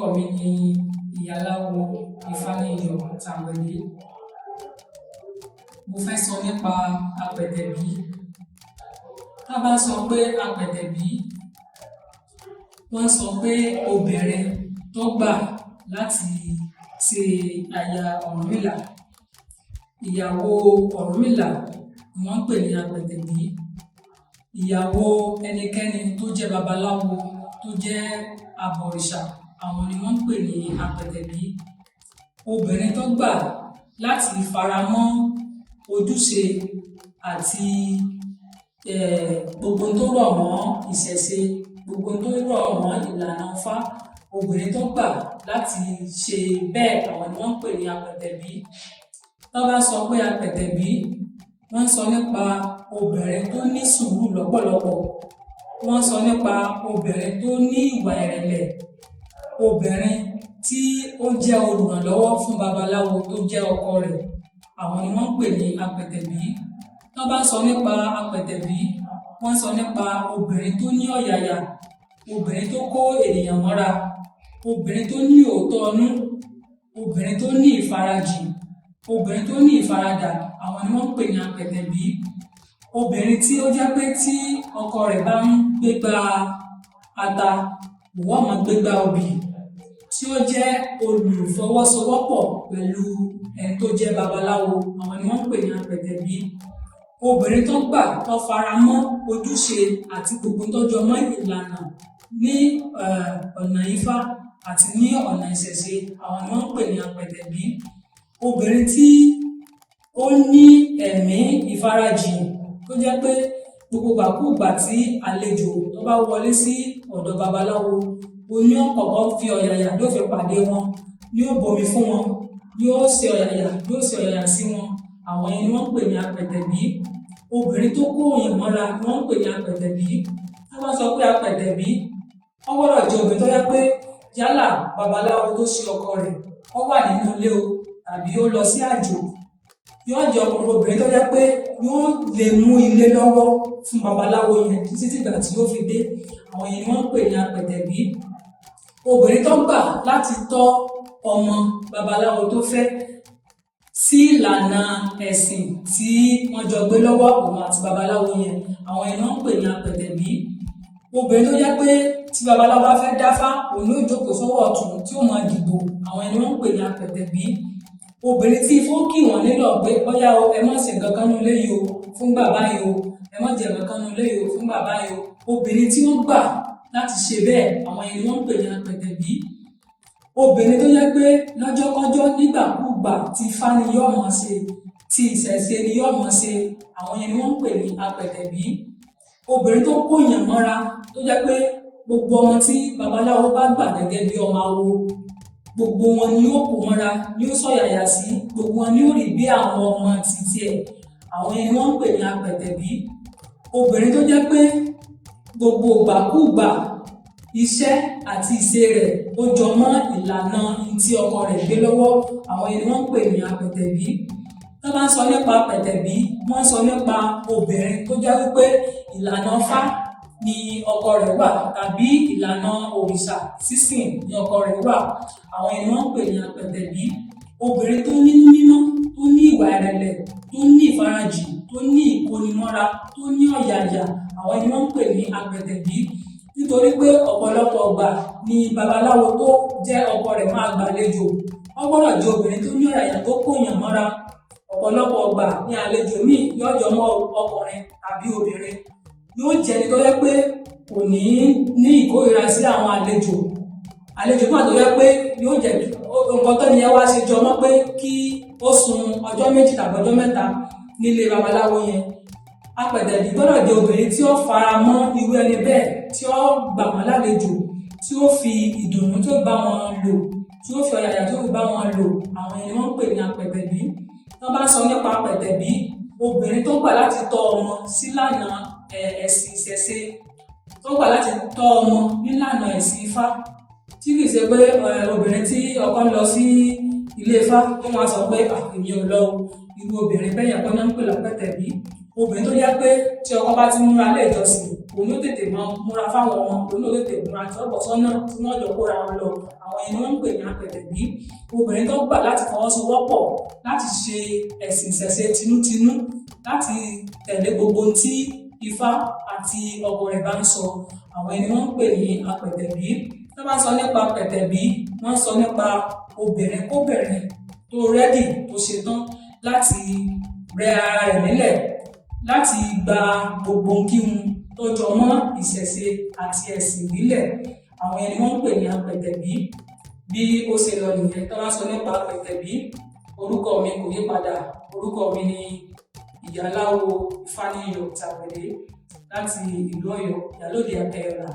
Orúkọ mi ni Ìyáláwo Ifáníyọ̀ Tàwẹ̀dé. Mo fẹ́ sọ nípa apẹ̀tẹ̀bí. Tá bá sọ pé apẹ̀tẹ̀bí, wọ́n sọ pé obìnrin tó gbà láti ṣe aya Ọ̀rúnmìlà. Ìyàwó Ọ̀rúnmìlà ni wọ́n ń pè ní apẹ̀tẹ̀bí. Ìyàwó ẹnikẹ́ni tó jẹ́ babaláwo, tó jẹ́ abọ̀rìṣà, àwọn ni wọ́n ń pè ní apẹ̀tẹ̀bí. Obìnrin tó gbà láti faramọ́ ojúṣe àti gbogbo ohun tó rọ̀ mọ́ ìṣẹ̀ṣe, gbogbo ohun tó rọ̀ mọ́ ìlànà Ifá, obìnrin tó gbà láti ṣe bẹ́ẹ̀, àwọn ni wọ́n ń pè ní apẹ̀tẹ̀bí. Tán bá sọ pé apẹ̀tẹ̀bí, wọ́n ń sọ nípa obìnrin tó ní sùúrù lọ́pọ̀lọpọ̀. Wọ́n ń sọ nípa obìnrin tó ní ìwà ìrẹ̀lẹ̀, obìnrin tí ó jẹ́ olùrànlọ́wọ́ fún babaláwo tó jẹ́ ọkọ rẹ̀. Àwọn ni wọ́n ń pè ní apẹ̀tẹ̀bí. Tán bá sọ nípa apẹ̀tẹ̀bí, wọ́n sọ nípa obìnrin tó ní ọ̀yàyà, obìnrin tó kó ènìyàn mọ́ra, obìnrin tó ní òótọ́ inú, obìnrin tó ní ìfarajìn, obìnrin tó ní ìfaradà. Àwọn ni wọ́n ń pè ní apẹ̀tẹ̀bí. Obìnrin tí ó jẹ́ pé tí ọkọ rẹ̀ bá ń gbégbá ata, òun ó máa gbégbá obì, tí ó jẹ́ olùfọwọ́sowọ́pọ̀ pẹ̀lú ẹni tó jẹ́ babaláwo, àwọn ni wọ́n ń pè ní apẹ̀tẹ̀bí. Obìnrin tó gbà, tó faramọ́ ojúṣe àti gbogbo tó jọ mọ́ ìlànà ní ọ̀nà Ifá àti ní ọ̀nà ìṣẹ̀ṣe, àwọn ni wọ́n ń pè ní apẹ̀tẹ̀bí. Obìnrin tí ó ní ẹ̀mí ìfarajìn, tó jẹ́ pé gbogbo ìgbàkúùgbà tí àlejò tó bá wọlé sí ọ̀dọ̀ babaláwo, òun ni ó kọ́kọ́ fi ọ̀yàyà ló fi pàdé wọn, yóò bomi fún wọn, yóò ṣe ọ̀yàyà, yóò ṣe ọ̀yàyà sí wọn. Àwọn yẹn ni wọ́n ń pè ní apẹ̀tẹ̀bí. Obìnrin tó kó èèyàn mọ́ra ni wọ́n ń pè ní apẹ̀tẹ̀bí. Tá bá sọ pé apẹ̀tẹ̀bí, ó gbọ́dọ̀ jẹ́ obìnrin tó jẹ́ pé yálà babaláwo tó ṣe ọkọ rẹ̀, ó wà nínú ilé o tàbí ó lọ sí àjò, yóò jẹ́ obìnrin tó jẹ́ pé yóò lè mú ilé lọ́wọ́ fún babaláwo yẹn títí dìgbà tí ó fi dé. Àwọn yẹn ni wọ́n ń pè ní apẹ̀tẹ̀bí. Obìnrin tó gbà láti tọ́ ọmọ babaláwo tó fẹ́ sí ìlànà ẹ̀sìn tí wọ́n jọ gbé lọ́wọ́, òun àti babaláwo yẹn, àwọn yẹn ni wọ́n ń pè ní apẹ̀tẹ̀bí. Obìnrin tó jẹ́ pé tí babaláwo bá fẹ́ dáfá, òun yóò jókòó sọ́wọ́ ọ̀tún tí ó máa dìbò, àwọn yẹn ni wọ́n ń pè ní apẹ̀tẹ̀bí. Obìnrin tí Ifá ó kì wọ́n nílọ̀ pé bóyá o, ẹ má ṣe nǹkan kan nínú ilé yìí o fún bàbá yìí o, ẹ má jẹ nǹkan kan nínú ilé yìí o fún bàbá yìí o. Obìnrin tí wọ́n gbà láti ṣe bẹ́ẹ̀, àwọn yẹn ni wọ́n ń pè ní apẹ̀tẹ̀bí. Obìnrin tó jẹ́ pé lọ́jọ́kọ́jọ́, nígbàkúùgbà, tí Ifá ni yóò máa ṣe, tí ìṣẹ̀ṣe ni yóò máa ṣe, àwọn yẹn ni wọ́n ń pè ní apẹ̀tẹ̀bí. Obìnrin tó kó èèyàn mọ́ra, tó jẹ́ pé gbogbo ọmọ tí babaláwo bá gbà gẹ́gẹ́ bí ọmọ awo, gbogbo wọn ni yóò kó mọ́ra, ni ó sọ̀yàyà sí, gbogbo wọn ni ó rí bí àwọn ọmọ titi ẹ̀, àwọn yẹn ni wọ́n ń pè ní apẹ̀tẹ̀bí. Obìnrin tó jẹ́ pé gbogbo ìgbàkúùgbà, iṣẹ́ àti ìṣe rẹ̀ ó jọ mọ́ ìlànà tí ọkọ rẹ̀ gbé lọ́wọ́, àwọn yẹn ni wọ́n ń pè ní apẹ̀tẹ̀bí. Tán bá ń sọ nípa apẹ̀tẹ̀bí, wọ́n ń sọ nípa obìnrin tó jẹ́ wípé ìlànà Ifá ni ọkọ rẹ̀ wà tàbí ìlànà òrìṣà sísìn ni ọkọ rẹ̀ wà, àwọn yẹn ni wọ́n ń pè ní apẹ̀tẹ̀bí. Obìnrin tó nínú mímọ́, tó ní ìwà ìrẹ̀lẹ̀, tó ní ìfarajìn, tó ní ìkónimọ́ra, tó ní ọ̀yàyà, àwọn yẹn ni wọ́n ń pè ní apẹ̀tẹ̀bí. Nítorí pé ọ̀pọ̀lọpọ̀ ìgbà ni babaláwo tó jẹ́ ọkọ rẹ̀ máa gbàlejò, ó gbọ́dọ̀ jẹ́ obìnrin tó ní ọ̀yàyà, tó kó èèyàn mọ́ra. Ọ̀pọ̀lọpọ̀ ìgbà ni àlejò míì yóò jọ mọ́ ọkùnrin tàbí obìnrin, yóò jẹ́ ẹni tó jẹ́ pé kò ní ní ìkórìíra sí àwọn àlejò. Àlejò kan tó jẹ́ pé yóò jẹ́ nǹkan tó ní ẹ wá ṣe jọ mọ́ pé kí ó sun ọjọ́ 2 tàbí ọjọ́ 3 nílé babaláwo yẹn. Apẹ̀tẹ̀bí gbọ́dọ̀ jẹ́ obìnrin tí ó fara mọ́ irú ẹni bẹ́ẹ̀, tí ó gbà wọ́n lálejò, tí ó fi ìdùnnú tó bá wọn lò, tí ó fi ọ̀yàyà tó fi bá wọn lò, àwọn yẹn ni wọ́n ń pè ní apẹ̀tẹ̀bí. Tán bá sọ nípa apẹ̀tẹ̀bí, obìnrin tó gbà láti tọ́ ọmọ sílànà ẹ̀sìn ìṣẹ̀ṣe, tó gbà láti tọ́ ọmọ nílànà ẹ̀sìn Ifá, tí kìí ṣe pé obìnrin tí ọkọ ń lọ sí ilé Ifá tó máa sọ pé èmi ò lọ o, irú obìnrin bẹ́yẹn kọ́ náà ń pè lápẹ̀tẹ̀bí. Obìnrin tó jẹ́ pé tí ọkọ bá ti múra lé ìjọsìn, òun yóò tètè máa múra fáwọn ọmọ, òun yóò tètè múra tí wọ́n bọ̀ sọ́nà tí wọ́n jọ kóra wọn lọ. Àwọn ẹni wọ́n ń pè ní apẹ̀tẹ̀bí. Obìnrin tó gbà láti fọwọ́sowọ́pọ̀ láti ṣe ẹ̀sìn ìṣẹ̀ṣe tinútinú, láti tẹ̀lé gbogbo ohun tí Ifá àti ọkọ rẹ̀ bá ń sọ, àwọn ẹni wọ́n ń pè ní apẹ̀tẹ̀bí. Tí wọ́n bá sọ nípa apẹ̀tẹ̀bí, wọ́n sọ nípa obìnrin kóbìnrin tó ready, tó ṣetán láti rẹ ara rẹ̀ nílẹ̀ láti gba gbogbo ohunkíhun tó jọ mọ́ ìṣẹ̀ṣe àti ẹ̀sìn ìbílẹ̀. Àwọn ẹni wọ́n ń pè ní apẹ̀tẹ̀bí. Bí ó ṣe lọ nìyẹn tí wọ́n bá sọ nípa apẹ̀tẹ̀bí. Orúkọ mi kò yí padà. Orúkọ mi ni Ìyáláwo Ifáníyọ̀ Tàwẹ̀dé láti ìlú Ọ̀yọ́, Ìyálóde Àtẹ̀yọ̀là.